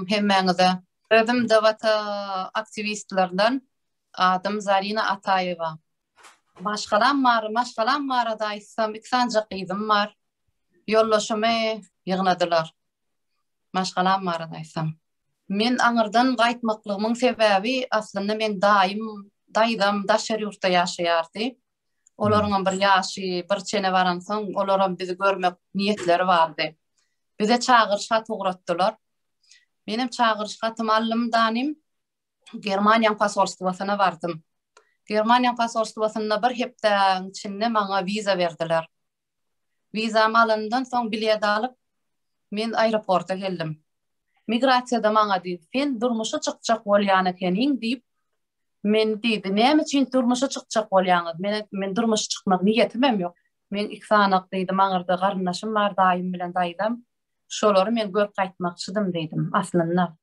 aleýkum hemmäňize. Özüm DWT aktiwistlerden, adym Zarina Ataýewa. Maşgalam bar, maşgalam barada aýtsam, iki sanjak gyzym bar. Ýoldaşymy ýygnadylar. Maşgalam barada aýtsam. Men aňyrdan gaýtmaklygymyň sebäbi aslynda meň daýym, daýzam daşary ýurtda ýaşaýardy. Olaryňam bir ýaşy bir çene baransoň, olaram bizi görmek niýetleri bardy. Bize çagyryş haty ugratdylar. Menem çagyryş hatymy aldym danym, Germaniýaň posolstwasyna bardym. Germaniýaň posolstwasynda bir hepdäň içinde maňa wiza berdiler. Wizamy alanymdan soň bilet alyp, men aeroporta geldim. Migrasiýada maňa diýdi, sen durmuşa çykjak bolýan ekeniň diýip, meni diýdi, näme üçin durmuşa çykjak bolýaňyz? Men aýtdym, men durmuşa çykmak niýetimem ýok. Meň iki sanak diýdim, aňyrda garyndaşym bar, daýym bilen daýzam. Şolary men görüp gaýtmakçydym diýdim, aslynda.